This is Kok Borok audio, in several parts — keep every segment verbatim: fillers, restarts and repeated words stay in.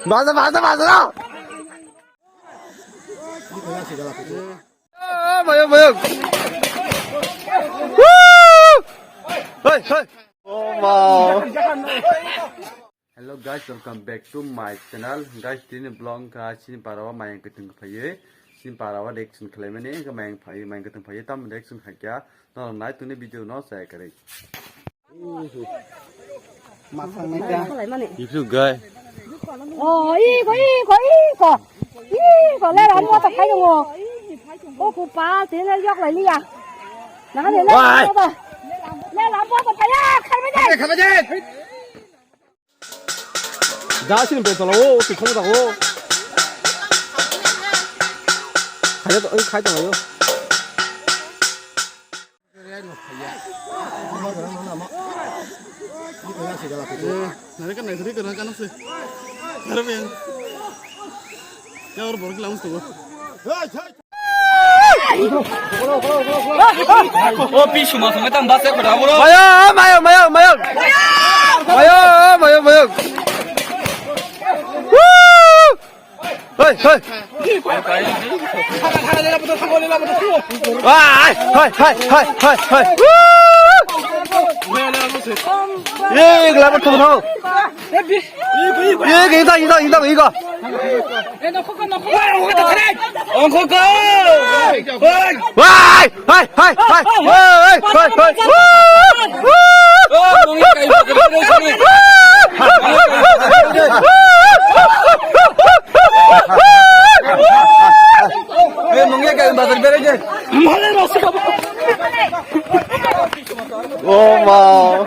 Baja, baja, baja! Ah, mayung, mayung. Woo! Hey, hey. Oh, wow. Hello guys, welcome back to my channel. Guys, tini vlog ka chini para o mayang kwthwng phaiwi, chini para o reaction khlaimani, hwnkhe mayang phaiwi, mayang kwthwng phaiwi, tamo reaction khaikha, norok nai tongni video no chaya kwrwi. Masang nai ka. Isu guys. Oh, iko, iko, iko. Iko, le ram mo ta khai mo. O ku pa, tini yok lai liya. Nah, le, le, wai. Le ram mo ta khai ya, khai mo. Khai mo. Ja, sini pe tolo, o, tu khong ta o. Khai to, khai to yo. Nari kan nari kan kan se. Nari yang. Ya or borok lamus tu. O pi suma suma tam bas ek bada bro. Mayo, mayo, mayo, mayo. Mayo, mayo, mayo. Woo! Hey, hey. Wah, hai, hai, hai, hai, hai. Woo! Ye, gini tang, gini tang, gini tang, gini tang. Ongkho ko. Wah, hai, hai, hai, hai. Woo! Woo! Eh, mungya kayo bazar berai je. Oh, wow.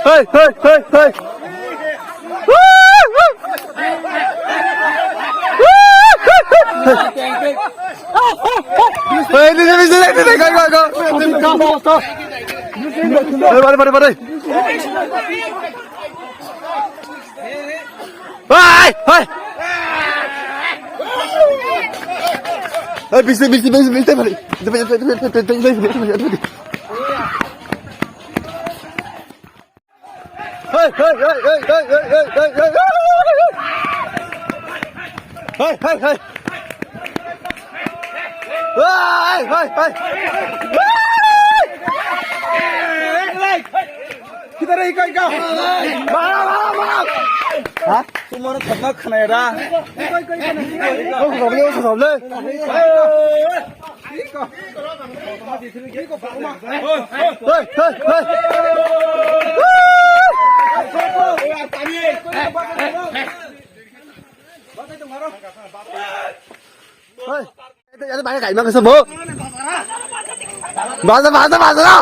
Hey, hey, hey, hey. Hey, ini, ini, ini, ini, go, go, go. Hey, bari, bari, bari. Hai, hai. Hai, bisi, bisi, bisi, bisi, bisi. Hai, hai, hai. Hai, hai, hai. Hai, hai, hai. Kita dah ikut kau. Mana, mana, mana? Hah? Kau mana kena kena ya dah? Kau kau ni usah sabla. Hey, hey, hey. Hey. Ete, ete, bhai, kai ma kasa bo. Baja, baja, baja.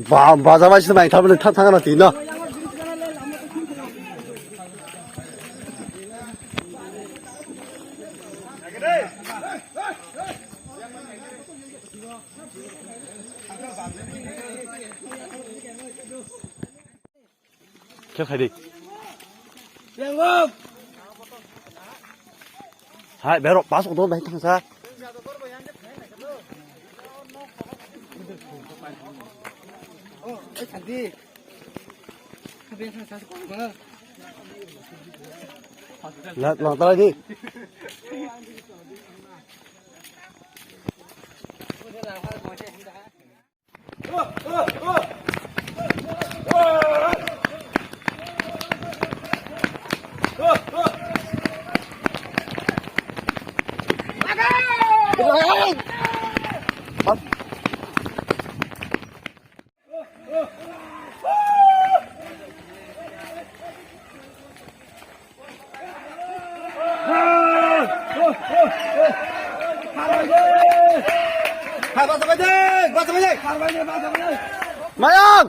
Ba, baja, baja, mai thap, thap, thap, thap, thap. Khe khai di. Hai, berok pas udo bai thangsa. Lang, lang tara di. Mayang!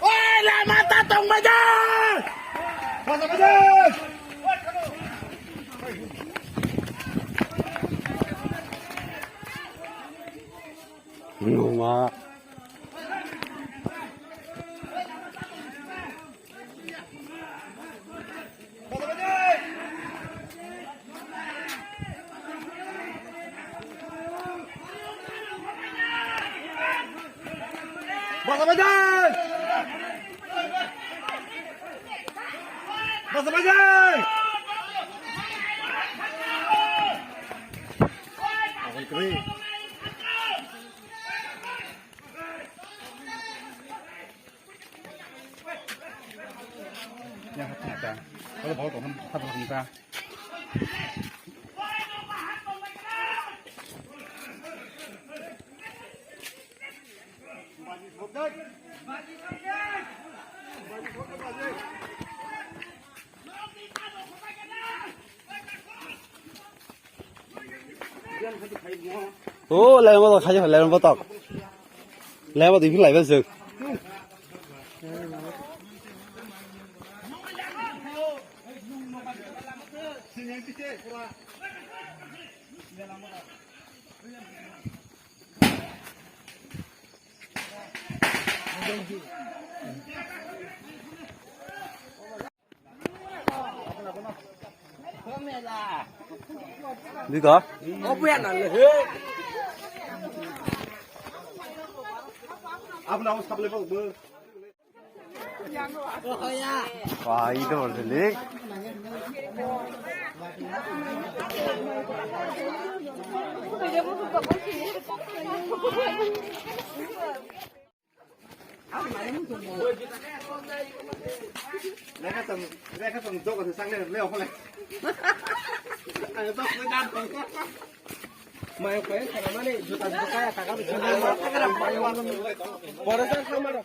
Oi, lama ta tong baja! Numa. Basa bai dai! Basa bai dai! Yang hapna ta. Kalau bawa tong, hapna ta. O, lemon botok khai, lemon botok. Lemon botok, iphik laiba jwk. Dito. Apa yang nang he? Apa nama sabole bang? Wah, itu berdelik. Lekha tong, lekha tong, jogo se sangle le okole. Ang to koi dan tong. Mai koi khana mani juta juta kaya taka bichang. Pore sa khamaro.